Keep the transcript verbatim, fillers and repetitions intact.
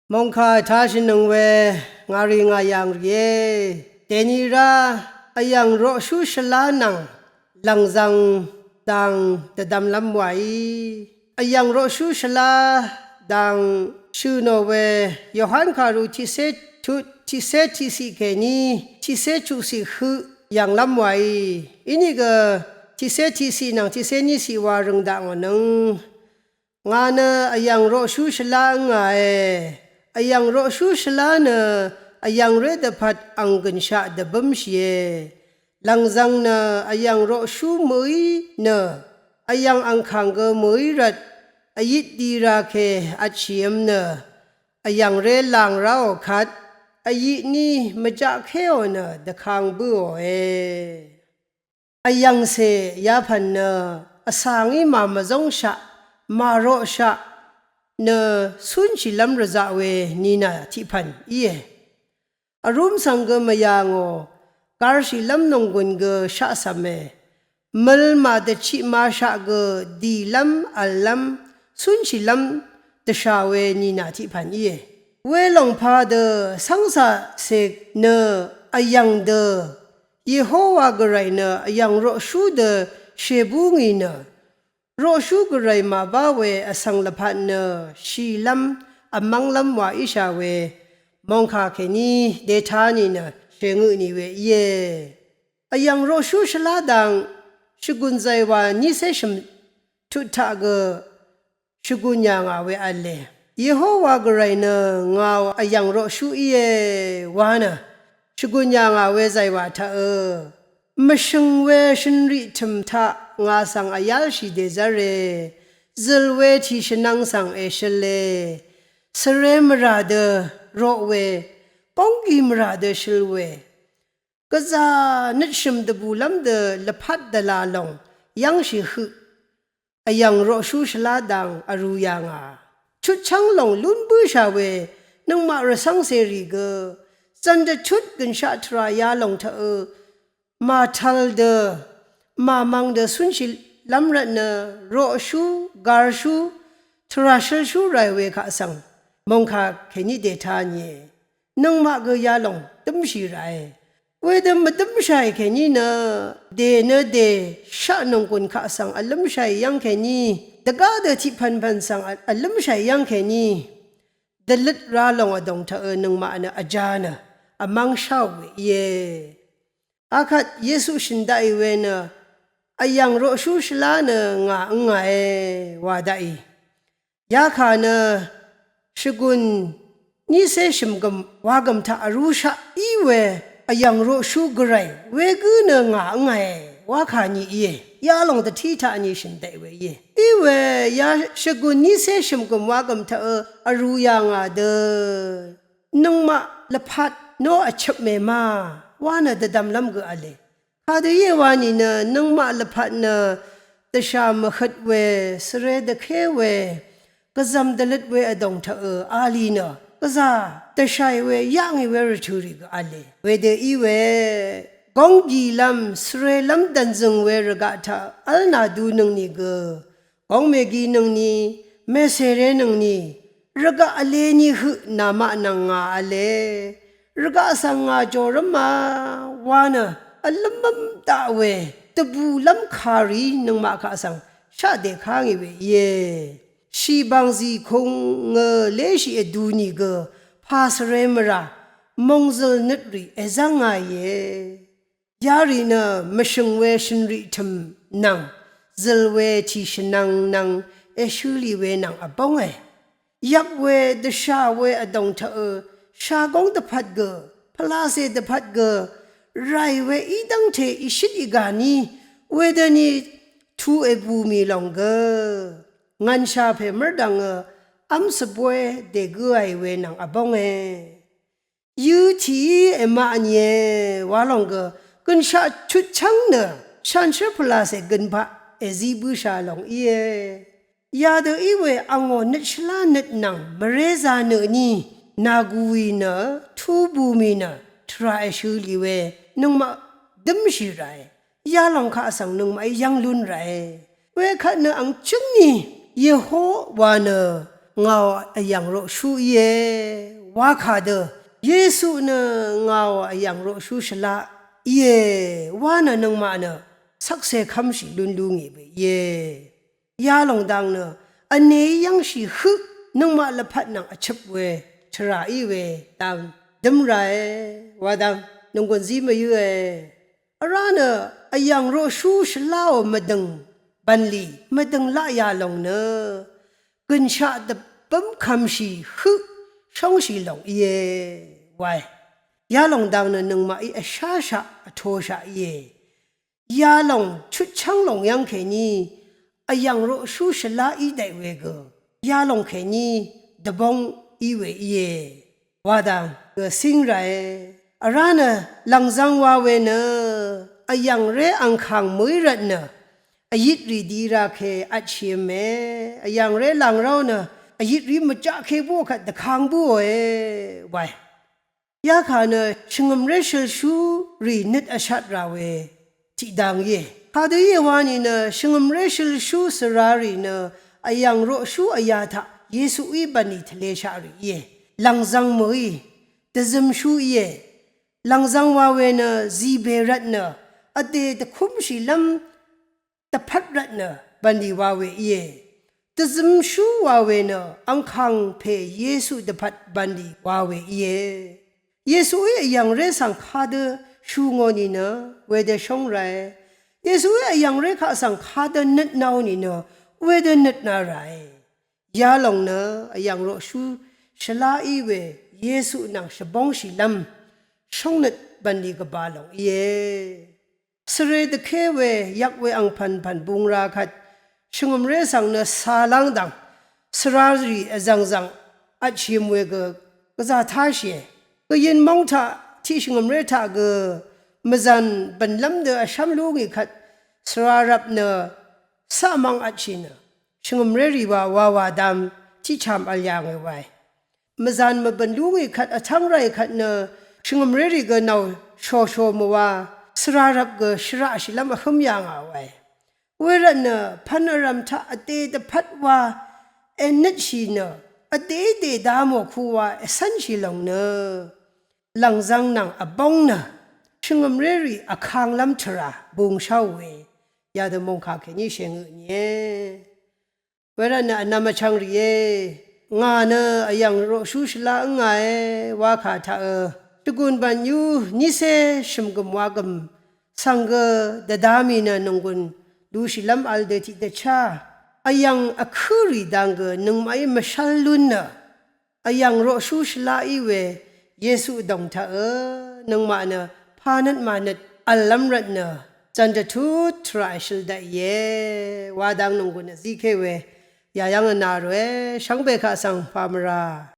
Mòngkà tashìnøng we ngàrì ngàyàng rìé. Dèni rá vyv̀ng roqshú shvlá nvng lv̀ngzv̄ng dang dvdvmlv́m wàí. Vyv̀ng roqshú shvlá dang shø̀ nò we Yohan kàru tiqcé tut tiqcé tiqciq kèní tiqcé chuqciq høq yv̀nglv́m wàí. Inìgø tiqcé tiqciq nvng tiqcé níciq wa rø̀ng dakngò nøng. Ngà nø vyv̀ng roqshú shvlá ǿngàe. Vyv̀ng roqshú shvlá nø vyv̀ngré dvpvt ang gø̀nshaq dvbǿmshìe. Lv̀ngzv̄ng nø vyv̀ng roqshú mø̀í nø vyv̀ng angkàng gø mø̀í rvt vyit di ra ke vtshìvm nø vyv̀ngré làng ráò kvt vyit ní mvjaqkéò nø dvkang bǿòe. Vyv̀ngcè yapv̀n nø vsvngí màmvzóngshaq màroqshaq nø cúnshìlv́m rvzaq we nìnà tiqpv̀n íe. Vrúm svng gø mvyà ngò garshìlv́m nònggùn gø shaqcv̀me. Møl màdvchiq mashaq gø dìlv́m v̀llv́m cúnshìlv́m dvshà we nìnà tiqpv̀n íe. Welòng padø cv́ngcàcè nø vyv̀ng dø Yehowa Gvray nø vyv̀ng roqshú dø shèbú ngì nø, roqshú Gvray màbá we vsvng lvpat nø shìlv́m vmv́nglv́m wa íshà we mòngkà kèní dètá nìnø shèngø tnì we íe. Vyv̀ng roqshú shvlá dang shvgùn zàywà nícé shø̀m tut taq gø shvgùn yà ngà we v̄le. Yehowa Gvray nø ngàò vyv̀ng roqshú íe wa nø shvgùn yà ngà we zàywà taqø, mvshø̀ng we shønriq tø̀m taq ngà svng vyálshì dèzv́re. Zø̀l we tìshvnvng svng èshøle. Svre mvrà dø roq we, gónggi mvrà dø shøl we, gvzà nøtshø̀m dvbùlv́m dø lvpat dvlà lòng yv́ngshì høq vyv̀ng roqshú shvlá dang vrū yà ngà. Chutchv́ng lòng lún bǿshà we nøngmaq rvcv́ngcèrì gø zv̀n dvtut gø̀nshaq tvrà yalòng taqø màtvl dø màmvng dø cúnshìlv́m rvtnø roqshú garshú tvrà shølshú ràì we kaq svng mòngkà kèní dètá nìe. Nøngmaq gø yalòng dǿmshì ràe. Wedø mvdǿmshàì kèní nø dè nø dè shaq nònggùn kaq svng vlǿmshàì yv́ng kèní, dvgá dø tiqpv̀npv̀n svng vlǿmshàì yv́ng kèní dvløt ra lòng vdòng taqø nøngmaq nø vjá nø vmv́ng sháò we íe. Akvt Yesu shø̀n daqì we nø vyv̀ng roqshú shvlá nø ngà ǿngàe wa daqì. Yakà nø shvgùn nícé shø̀mgø̀m wagø̀m taq vrúshaq í we vyv̀ng roqshú Gvray wegǿ nø ngà ǿngàe wakà ni íe. Yalòng dvtí taq ni shø̀n daqì we íe. Í we ya shvgùn nícé shø̀mgø̀m wagø̀m taqø vrū yà ngà dø nøngmaq lvpat nó vchøpmè ma wa nø dvdvmlv́m gø v̄le. Kadø íe wa nìnø nøngmaq lvpat nø dvshà mvhøt we, svre dvké we, gvzv̀m dvløt we vdòng taqø a lì nø gvzà dvshàì we yaqngì we rvtø̀rì gø v̄le. Wedø í we gónggìlv́m svrelv́m dv̀nzø̀ng we rvgaq taq v́l nàdunøng nìgø, góng mèginøngni, mècèrenøngni, rvgaq vleni høq namaq nvng ngà v̄le. Rvgaq svng ngà jòrv́ma wa nø vlǿmv́m daq we dvbùlv́m kàrìí nøngmaq kaq svng shaq dèká ngì we íe. Shìbàng zìkungø léshì vdu nìgø pà svre mvrà mòngzø̀l nøtrì èzv́ngāìe. Yarì nø mvshø̀ng we shø̀nriq tø̀m nvng, zø̀l we tìshvnvng nvng èshø̄ lì we nvng vbónge. Yvp we dvshà we vdòng taqø shagóng dvpvt gø, pvlacè dvpvt gø, ràì we í dv́ngte ìshøt ìgà ní, wedøni tu èbù mì lòng gø, ngv̀nshà pè mv́rdv̀ngø v́m svbóy dègǿàì we nvng vbónge. Yø tìí èmaqnìe wa lòng gø, gø̀nshaq chutchv́ng nø shanshér pvlàcè gønpaq èzí bǿshà lòng íe. Yadø í we angò nøt shvlá nøt nvng mvrézā nø tní, nàgùì nø, tubù mì nø, tvrà èshø̄ lì we, nøngmaq dǿmshì ràe. Yalòng kaq svng nøngmaqí yv́ng lún ràe. Wekvt nø ang chǿngni Yehowa nø ngàò vyv̀ng roqshú íe wa kà dø, Yesu nø ngàò vyv̀ng roqshú shvlá íe wa nø nøngmaq nø shvkse kv́mshì lún lú ngì we íe. Yalòng dang nø vnèí yv́ngshì høq nøngmaq lvpat nvng vchøp we tvrà í we dang dǿm rae wa dang nònggùn zí mvyǿe. Vrá nø vyv̀ng roqshú shvláò mvdø̀ng bv̀nlì mvdø̀ng laq yalòng nø gø̀nshaq dvbǿm kv̀mshì høq shóngshì lòng íe wae. Yalòng dang nø nøngmaqí vsháshaq vtoshaq íe. Yalòng chutchv́ng lòng yv́ng kèní vyv̀ng roqshú shvlá í dèq we gø yalòng kèní dvbóng í we íe wa dang gø cíng rae. Vrá nø lv̀ngzv̄ng wa we nø vyv̀ngré angkàng mø̀í rvtnø vyit rì di ra ke vtshìv̄me. Vyv̀ngré làngró nø vyit rì mvjaqke búò kvt dvkang búòe wae. Yakà nø shvngø̀mré shølshúrì nøt vshat rà we tiqdang íe. Kadø íe wa nìnø shvngø̀mré shølshú svrarì nø vyv̀ng roqshú vyā taq Yesuí bv̀nlì tvleshaq rì íe. Lv̀ngzv̄ng mø̀í dvzømshú íe. Lv̀ngzv̄ng wa we nø zìbè rvtnø vdè dvkúmshìlv́m dvpvt rvtnø bv̀nlì wa we íe. Dvzømshú wa we nø angkàng pè Yesu dvpvt bv̀nlì wa we íe. Yesuí vyv̀ngré svng kadø shu ngò nìnø wedø shóng rae. Yesuí vyv̀ngré kaq svng kadø nøt nao nìnø wedø nøt na rae. Yalòng nø vyv̀ng roqshú shvlá í we Yesu nvng shvbóngshìlv́m shóngnøt bv̀nlì gvbà lòng íe. Svre dvké we yvk we angpv̀npv̀n bung ra kvt shvngø̀mré svng nø cà lv́ng dv̀ng svrarì vzv̀ngzv̀ng vtshìøm we gø gvzà táshìe. Gvyøn móng taq tiq shvngø̀mré taq gø mvzàn bø̀nlv́m dø vshv́m lú ngì kvt svrarvp nø caqmvng vtshì nø shvngø̀mrérì wa wawà dam tiqchàm vl yà ngì wae. Mvzàn mvbø̀n lú ngì kvt vtv́ng ráì kvt nø shvngø̀mrérì gø nau shòshò mvwa svrarvp gø shvraqshìlv́m vhǿm yà ngà wae. Wervtnø pvn vrv̀m taq vdè dvpvt wa ènøtshì nø vdèí dèda mò ku wa ècv́nshì lòng nø lv̀ngzv̄ng nvng vbóng nø shvngø̀mrérì vkanglv́m tvrà bungsháù we yadø mòngkà kèní shèngø nìe. Wervtnø vnvm vchvng rìé, ngà nø vyv̀ng roqshú shvlá ǿngàe wakà taqø shvgùn bv̀n yú nícé shø̀mgø̀m wagø̀m svng gø dvda mì nø nònggùn lushìlv́m vl dø tiqdvchá vyv̀ng vkǿrì dang gø nøngmaqí mvshv́l lún nø vyv̀ng roqshú shvlá í we Yesu vdòng taqø nøngmaq nø panøt mànøt v̀llv́m rvtnø zv̀n dvtut tvrà èshøl daqìe wa dang nònggùn vzíké we yàyv́ng vna ròe. Shvngbe kaq svng pamvra